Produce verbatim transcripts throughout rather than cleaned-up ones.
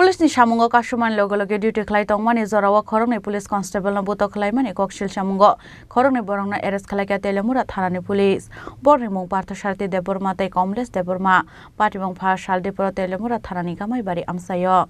Police ni samungo kasumani loge loge duty khlai tongmani jorao khoroknwi police constable no butok khlaimani koksil samungo khoroknwi borokno arrest khlaikha Teliamura thanani police. Borokni mung Partha Sarthi Debbarma tei Kamlesh Debbarma. Patimung pha Saldipuro Teliamura thanani Gamaibari amchaio.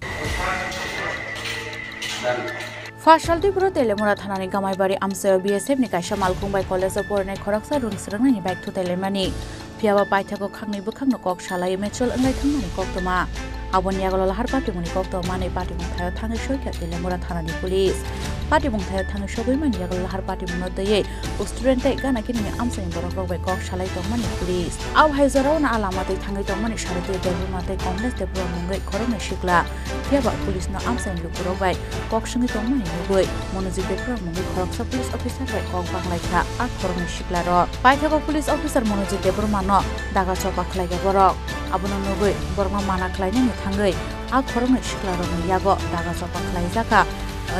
Pha Saldipuro Teliamura thanani Gamaibari amchaio B S F ni kaisa malkhung bai college o porinai khoroksa rung swrwngnani bike thutailaimani. Phiyaba paithago khakni bwkhakno kok salai mechol wnglai thangmani koktwma. Aboni yagulo lahar patimungni koktwma manwi patimung thaio thangwi soikha Teliamura thanani police. Patimung thaio thangwi sogwi mani yagulo lahar patimungno twiwi student tei gana kinini amchaini borokrok bai kok salai tongmani police. Abo hai jorao no a lama twi thangwi tongmani Saroti Debbarma tei Kamlesh Debbarma mungwi khoroknwi sikla. Phiyaba police no amchaini lukurok bai kok swngwi tongmani nugwi Monojit Debbarma mungwi khoroksa police officer bai kok banglaikha a khoroknwi siklarok. Paithago police officer Monojit Debbarma no daga chopa khlaikha borok. Abono nugwi borokno mana khlainani thangwi a khoroknwi siklarokni yago daga chopa khlaijakha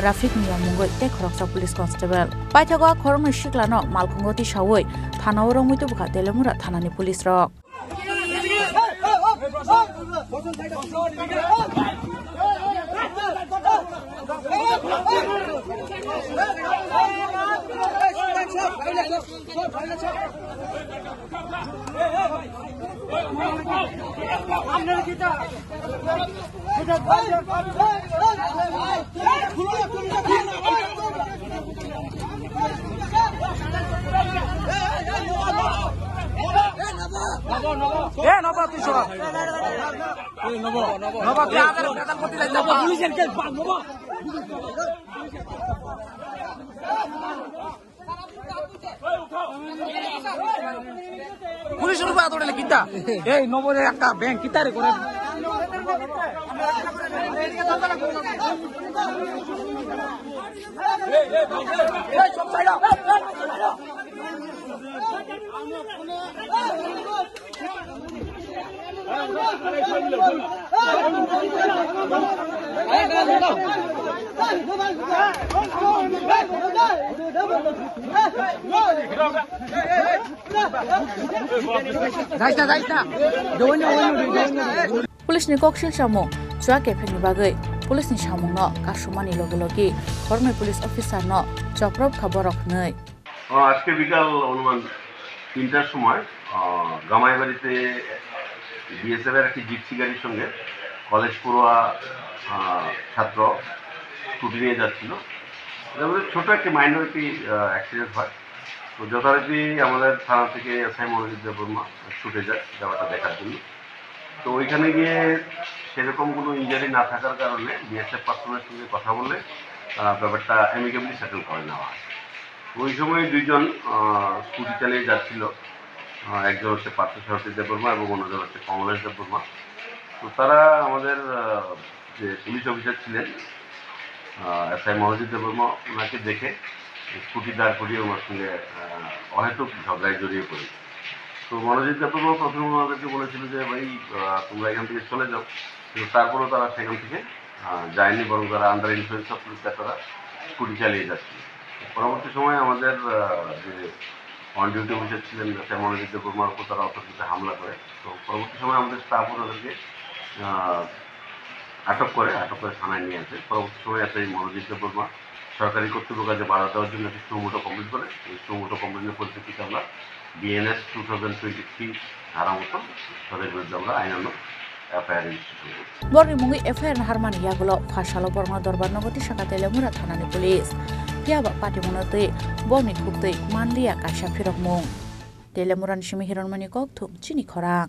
Rafik Miya mungwi tei khoroksa police constable. Paithago a khoroknwi siklano malkhungo tisawi thanao romwi tubukha Teliamura thanani police rok. Police rupa atore le kita. Ei, nobo re akka bank kita re kore. Ei, sob side up. Police ni kok silsamung chua kepheng ni bagwi police ni samung no kasumani logi logi khoroknwi police officer no choprop kha borok hwnwi. আহ, আজকে বিকাল অনুমান তিনটার সময়, আহ, গামাইবাড়িতে বিএসএফ এর একটি জিপসি গাড়ির সঙ্গে কলেজ পড়ুয়া, আহ, ছাত্র স্কুটি নিয়ে যাচ্ছিল। এটা আমাদের ছোট একটি মাইনর একটি, আহ, অ্যাক্সিডেন্ট হয়। তো যথারীতি আমাদের থানা থেকে এসআই মনোজিৎ দেববর্মা ছুটে যায় ব্যাপারটা দেখার জন্য। তো ওইখানে গিয়ে সেরকম কোনো ইনজারি না থাকার কারণে বিএসএফ পার্সোনালের সঙ্গে কথা বলে, আহ, ব্যাপারটা অ্যামিকেবলি সেটেল করে নেওয়া হয়। ওই সময় দুইজন, আহ, স্কুটি চালিয়ে যাচ্ছিল, আহ, একজন হচ্ছে পার্থ সারথী দেববর্মা এবং অন্যজন হচ্ছে কমলেশ দেববর্মা। তো তারা আমাদের, আহ, যে পুলিশ অফিসার ছিলেন, আহ, এসআই মনোজিৎ দেববর্মা, ওনাকে দেখে স্কুটি দাঁড় করিয়ে ওনার সঙ্গে, আহ, অহেতুক ঝগড়ায় জড়িয়ে পড়ে। তো মনোজিৎ দেববর্মা প্রথমে ওনাদেরকে বলেছিল যে, "ভাই, আহ, তোমরা এখান থেকে চলে যাও।" কিন্তু তারপরেও তারা সেখান থেকে, আহ, যায়নি, বরং তারা আন্ডার ইনফ্লুয়েন্স অফ লিকার তারা স্কুটি চালিয়ে যাচ্ছিল। পরবর্তী সময়ে আমাদের, আহ, যে অন ডিউটি অফিসার ছিলেন, এসআই মনোজিৎ দেববর্মার উপর তারা অতর্কিতে হামলা করে। তো পরবর্তী সময়ে আমাদের স্টাফ ওনাদেরকে, আহ, আটক করে, আটক করে থানায় নিয়ে আসে। পরবর্তী সময়ে এসআই মনোজিৎ দেববর্মা সরকারি কর্তৃপক্ষকে বাধা দেওয়ার জন্য একটি সুমোটো কমপ্লেন করে। এই সুমোটো কমপ্লেনের পরিপ্রেক্ষিতে আমরা BNS two thousand twenty three ধারা মতো তাদের বিরুদ্ধে আমরা আইনানুগ এফআইআর রেজিস্ট্রেশন করি। Borokni mungwi F I R harmani yagulo pha salo borokno dorbar nogo tisakha Teliamura thanani police. Phiyaba patimungno twi borokni khuktwi manliya kaisa phirokmung. Teliamurani simi Hironmani Kokthum, chini khorang.